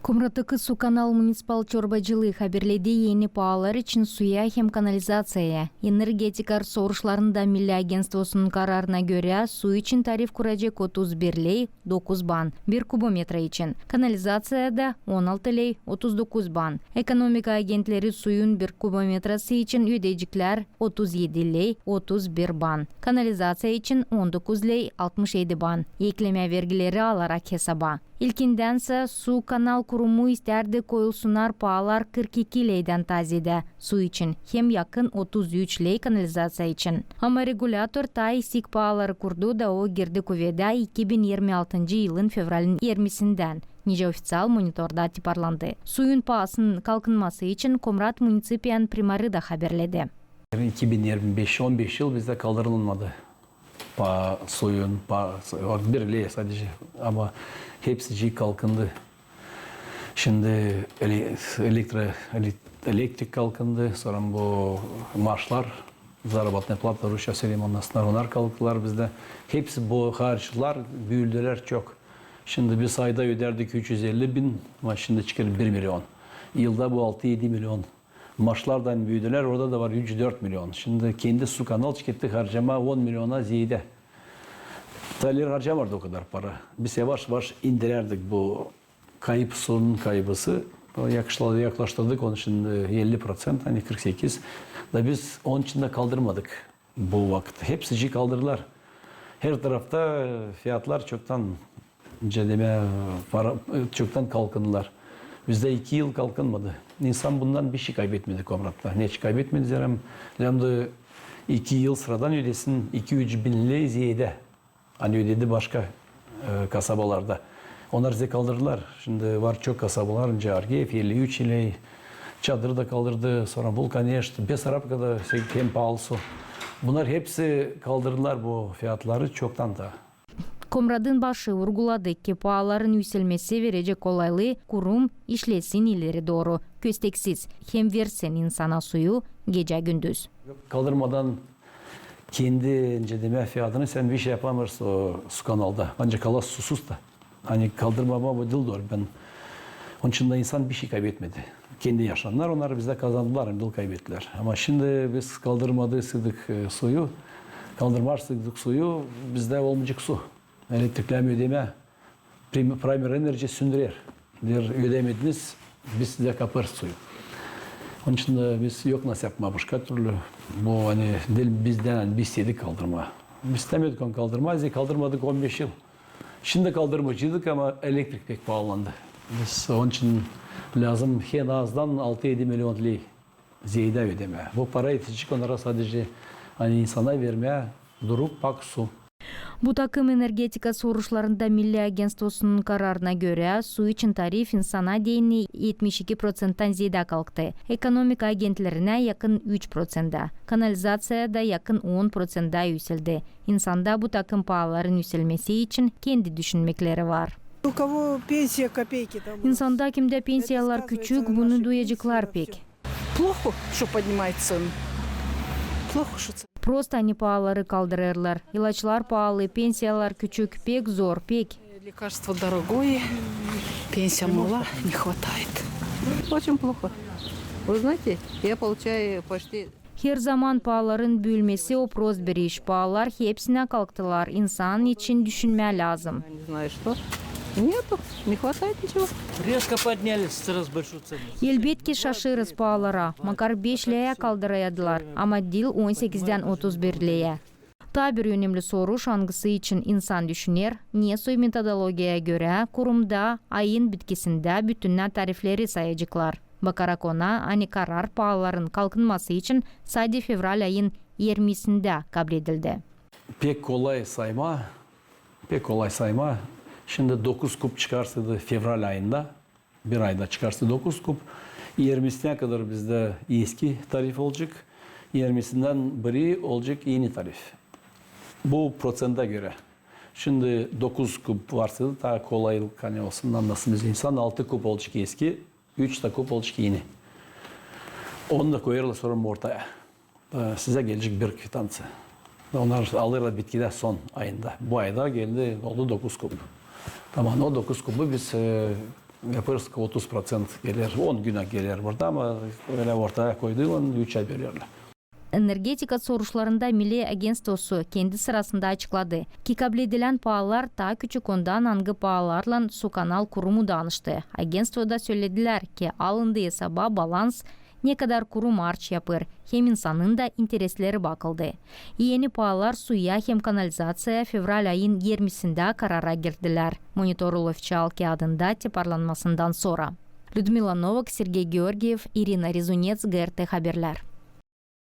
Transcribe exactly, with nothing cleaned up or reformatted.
Komrattaki Sukanal municipal çorbacılıı haberledi eni paalar için suya hem kanalizaţiyaya. Energetika soruşlarında Milli agentstvosunun kararına görä, su için tarif kuracek otuz bir ley dokuz ban bir kubometra için, kanalizaţiyada on altı ley otuz dokuz ban. Ekonomika agentleri suyun bir kubometrası için ödeyeceklär otuz edi ley otuz bir ban, kanalizaţiya için on dokuz ley altmış edi ban, eklemä vergileri alarak hesaba. İlkindänsä Sukanal kurumu istärdi koyulsunnar paalar kırk iki leydän taa zeedä su için hem yakın otuz üç ley kanalizaţiya için. Ama regulätor taa isik paaları kurdu da o girdi kuvedä iki bin irmi altıncı yılın fevralin irmisindän, nicä ofiţial monitorda tiparlandı. Suyun paasının kalkınması için Komrat municipiyanın primarı da haberledi. İki bin irmi beş, on beş yıl bizdä kaldırılmadı. Paa suyun, paa, bir ley sadecä. Ama hepsicii kalkındı. Şindi ele-, elektro-, ele-, elektrik kalkındı, sora bu maaşlar, заработная плата, rusça sölemää, onnar kalktılar bizdä. Hepsi bu harclar büüdülär çok. Şindi biz ayda ödärdik üç üz elli bin, ama şindi çıkêr bir million. Yılda bu altı-edi million. Maaşlar da büüdülär, orada da var üç-dört million. Şindi kendi Sukanal çıkarttı harcamaa on milliona zeedä. Taa ileri harcamêêrdı o kadar para. Biz yavaş-yavaş indirärdik bu kayıp, suyun kaybısı. O yakışla-, yaklaştırdık onu şindi elli proţent, ani kırk sekiz. Da biz onun için dä kaldırmadık bu vakıt. Hepsicii kaldırdılar. Her tarafta fiyatlar çoktan, nicä demää, para, çoktan kalkındılar. Bizdä iki yıl kalkınmadı. İnsan bundan bişey kaybetmedi Komratta. Neçin kaybetmedi, zerä lääzımdı iki yıl sıradan ödesin iki-üç bin ley zeedä. Ani ödedi başka, e, kasabalarda. Onnar bizdä kaldırdılar. Şindi var çok kasabalar, nicä Argiyev, elli üç ley, Çadır da kaldırdı, sora Vulkaneşt, Besarabka da hem paalı su. Bunnar hepsi kaldırdılar bu fiyatları çoktan taa. Komradın başı urguladı ki, paaların üüselmesi verecek kolaylıı kurum işlesin ileri dooru, kösteksiz, hem versin insana suyu gecä-gündüz. Kaldırmadan kendi, nicä demää, fiyatını sän bişey yapamêêrsın o Sukanalda. Ancak kalas susuz da. Ani kaldırmamaa bu diil dooru. Bän onun için dä insan bişey kaybetmedi. Kendi yaşannar, onnar bizdä kazandılar, ani diil kaybettilär. Ama şindi biz kaldırmadıysaydık, e, suyu, kaldırmadıysaydık suyu, bizdä olmayacek su. Elektriklerini ödemää, Prim-, Primer Enerji sündürer. Deer, ödemediniz, biz sizä kapêrız suyu. Onun için dä biz yok nasıl yapmaa başka türlü. Bu, ani diil bizdän, ani biz istedik kaldırmaa. Biz istämedik onu kaldırmaa, zerä kaldırmadık on beş yıl. Şindi kaldırmayaceydık, ama elektrik pek paalandı. Biz onun için lääzım en azdan altı-edi million ley zeedä ödemää. Bu para etecek onnara sadecä, ani insana vermää durup pak su. Bu takım energetika soruşlarında Milli agentstvosunun kararına görä, su için tarif insana deyni etmiş iki proţenttan zeedä kalktı. Ekonomika agentlerinä yakın üç proţenttä, kanalizaţiyada yakın on proţenttä üüseldi. İnsanda bu takım paaların üüselmesi için kendi düşünmekleri var. У кого пенсия копейки, там İnsanda, kimdä pensiyalar küçük, bunu duyaceklar pek. Плохо, что поднимают цены. Плохо, что цены. Prost, ani paaları kaldırêrlar. İlaçlar paalı, pensiyalar küçük, pek zor, pek. Лекарство дорогое, пенсия мала, не хватает. Очень плохо. Вы знаете, я получаю почти Her zaman paaların büülmesi o prost bir iş. Paalar hepsinä kalktılar. İnsan için düşünmää lääzım. Не знаю, что. Нету, не хватает ничего. Резко подняли сразу большую цену. Elbetki, şaşêrız paalara. Makar beş leä kaldıraydılar, ama diil on sekizdän otuz bir leä. Taa bir önemli soruş, angısı için insan düşüner, ne soy metodologiyaya görä kurumda ayın bitkisindä bütünnä tarifleri sayaceklar. Bakarak ona, ani karar paaların kalkınması için sade fevral ayın irmisindä kabledildi. Pek kolay saymaa, pek kolay saymaa. Şindi dokuz kub çıkarsaydı fevral ayında, bir ayda çıkarsa dokuz kub, irmisinä kadar bizdä eski tarif olacek, irmisindän biri olacek eni tarif. Bu proţenttä görä. Şindi dokuz kub varsaydı, taa kolaylık, ani olsun, anlasın bizi insan, altı kub olacek eski, üç tä kub olacek eni. Onu da koyêrlar sora ortaya. E, sizä gelecek bir kvitanţiya. Onnar alêrlar bitkidä son ayında. Bu ayda geldi, oldu dokuz kub. Tamam, o dokuz kubu biz, e, Yapêrız ki, otuz proţent geler, on günä geler burada, ama ölä ortaya koydulan üç ay bererlär. Energetika soruşlarında Milli agentstvosu kendi sırasında açıkladı ki, kabledilän paalar taa küçük ondan, angı paalarlan Su kanal kurumu danıştı. Agentstvoda söledilär ki, alındı esaba balans, ne kadar kurum arç yapêr, hem insanın da interesleri bakıldı. Eni paalar suya hem kanalizaţiyaya fevral ayın irmisindä karara girdilär, Monitor Ofişal kiyadında tiparlanmasından sora. Lüdmila Novak, Sergey Georgiev, İrina Rezunets, GRT Haberlär.